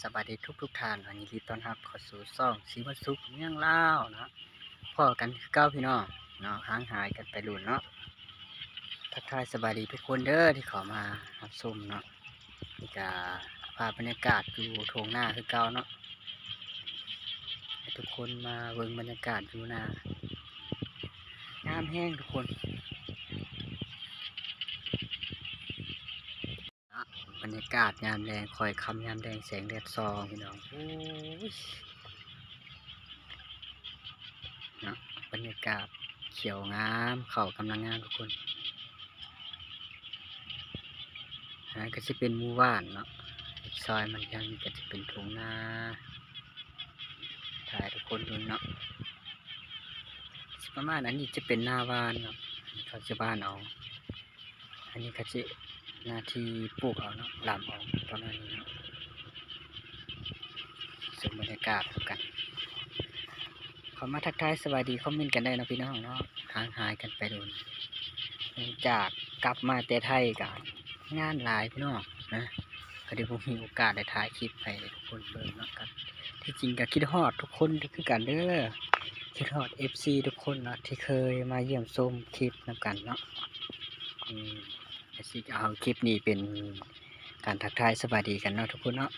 ສະບາຍດີທຸກໆທ່ານເນາະ ຍິນດີຕ້ອນຮັບເຂົ້າສູ່ຊ່ອງສີວັນສຸກເມືອງລາວເນາະ. ພໍ້ກັນຄືເກົ່າພີ່ນ້ອງເນາະ ຫ່າງຫາຍກັນໄປດົນເນາະ. ທັກທາຍສະບາຍດີທຸກຄົນເດີທີ່ເຂົ້າມາຮັບຊົມເນາະ. ນີ້ກະພາບບັນຍາກາດຢູ່ທົ່ງນາຄືເກົ່າເນາະ ໃຫ້ທຸກຄົນມາເບິ່ງບັນຍາກາດຢູ່ນາ ງາມແຮງທຸກຄົນ. ບັນຍາກາດຍາມແລງ ຄ່ອຍຄ່ຳຍາມແລງ ແສງແດດສ່ອງພີ່ນ້ອງ. ໂອ້ຍ ເນາະ ບັນຍາກາດຂຽວງາມ ເຂົ້າກຳລັງງາມທຸກຄົນ. ອັນນັ້ນກໍຊິເປັນໝູ່ບ້ານເນາະ ຊອຍມັນທາງນີ້ກໍຊິເປັນທົ່ງນາ ຖ່າຍໃຫ້ທຸກຄົນເບິ່ງເນາະ. ປະມານອັນນີ້ຈະເປັນນາຫວ່ານເນາະ ເຂົາຈະຫວ່ານເອົາ. ອັນນີ້ກໍຊິໜ້າທີ່ປູກເອົາເນາະ ລຳເອົາປະມານນີ້ເນາະ. ຊົມບັນຍາກາດນຳກັນ ເຂົ້າມາທັກທາຍສະບາຍດີ ຄອມເມັນກັນໄດ້ເນາະພີ່ນ້ອງເນາະ. ຫ່າງຫາຍກັນໄປດົນ ຫຼັງຈາກກັບມາແຕ່ໄທກໍງານຫຼາຍພີ່ນ້ອງນະ ກໍເລີຍບໍ່ມີໂອກາດໄດ້ຖ່າຍຄລິບໃຫ້ທຸກຄົນເບິ່ງເນາະ. ກໍທີ່ຈິງກໍຄິດຮອດທຸກຄົນຄືກັນເດີ ຄິດຮອດເອັຟຊີທຸກຄົນເນາະ ທີ່ເຄີຍມາຢ້ຽມຊົມຄລິບນຳກັນເນາະ. ອືມ ກໍຊິເອົາຄລິບນີ້ເປັນການທັກທາຍສະບາຍດີກັນເນາະທຸກຄົນເນາະ.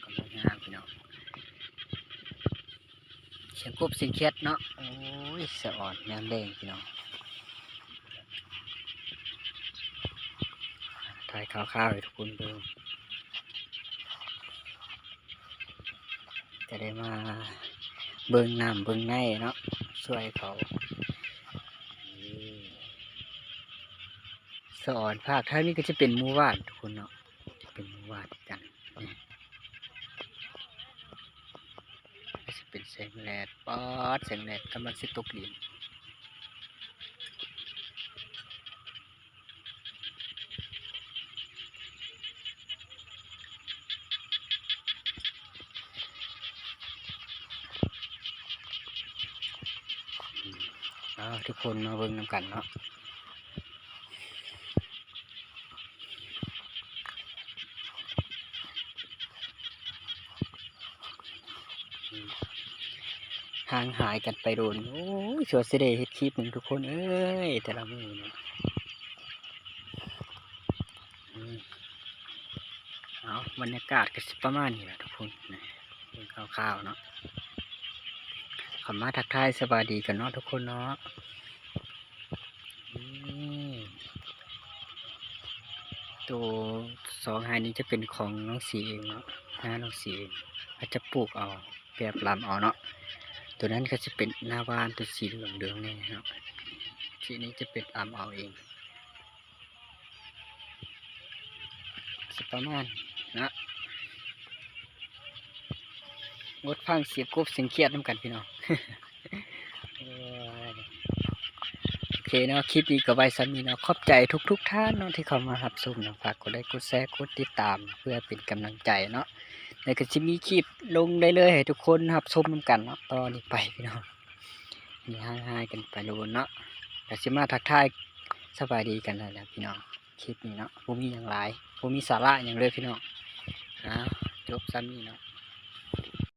ກຳລັງງາມພີ່ນ້ອງ ສຽງກົບສຽງຂຽດເນາະ. ໂອ້ຍ ສະອອນຍາມແລງພີ່ນ້ອງ ຖ່າຍຄາວໆໃຫ້ທຸກຄົນເບິ່ງ ຈະໄດ້ມາເບິ່ງນ້ຳເບິ່ງໃນເນາະ ຊ່ວຍເຂົາ. ນີ້ ສະອອນພາກທາງນີ້ກໍຈະເປັນໝູ່ບ້ານທຸກຄົນເນາະ ເປັນໝູ່ບ້ານກັນ. ກໍຊິເປັນແສງແດດ ປາດ ແສງແດດກຳລັງຊິຕົກດິນ. ເອົາ ທຸກຄົນມາເບິ່ງນຳກັນເນາະ. ອືມ ຫ່າງຫາຍກັນໄປດົນ ໂອ້ຍ ຊົ່ວຊິໄດ້ເຮັດຄລິບໜຶ່ງທຸກຄົນເອີຍ ແຕ່ລະມື້ນີ້. ອືມ ເອົາ ບັນຍາກາດກໍຊິປະມານນີ້ລະທຸກຄົນ ເບິ່ງຄ່າວໆເນາະ. ເຂົ້າມາທັກທາຍສະບາຍດີກັນເນາະທຸກຄົນເນາະ. ອືມ ໂຕສອງໄຮ່ນີ້ຈະເປັນຂອງນ້ອງສີເອງເນາະ ນານ້ອງສີເອງ ເຂົາຈະປູກເອົາແບບລຳເອົາເນາະ. ໂຕນັ້ນກໍຈະເປັນນາຫວ່ານ ໂຕສີເຫຼືອງໆນີ້ເນາະ ທີ່ນີ້ຈະເປັນລຳເອົາເອງ. ຊິປະມານເນາະ ງົດຟັງສຽງກົບສຽງຂຽດນຳກັນພີ່ນ້ອງ. ໂອ້ຍ ໂອເຄເນາະ ຄລິບນີ້ກໍໄວ້ສ່ຳນີ້ເນາະ. ຂອບໃຈທຸກໆທ່ານເນາະທີ່ເຂົ້າມາຮັບຊົມເນາະ ຝາກກົດໄລກົດແຊ ກົດຕິດຕາມ ເພື່ອເປັນກຳລັງໃຈເນາະ ແລ້ວກໍຊິມີຄລິບລົງເລື້ອຍໆໃຫ້ທຸກຄົນຮັບຊົມນຳກັນເນາະ. ຕໍ່ນີ້ໄປພີ່ນ້ອງ ນີ້ຫ່າງຫາຍກັນໄປໂດນເນາະ ກໍຊິມາທັກທາຍສະບາຍດີກັນແລ້ວແຫຼະພີ່ນ້ອງ. ຄລິບນີ້ເນາະ ບໍ່ມີຫຍັງຫຼາຍ ບໍ່ມີສາລະຫຍັງເລີຍພີ່ນ້ອງ. ເອົາ ຈົບສ່ຳນີ້ເນາະ.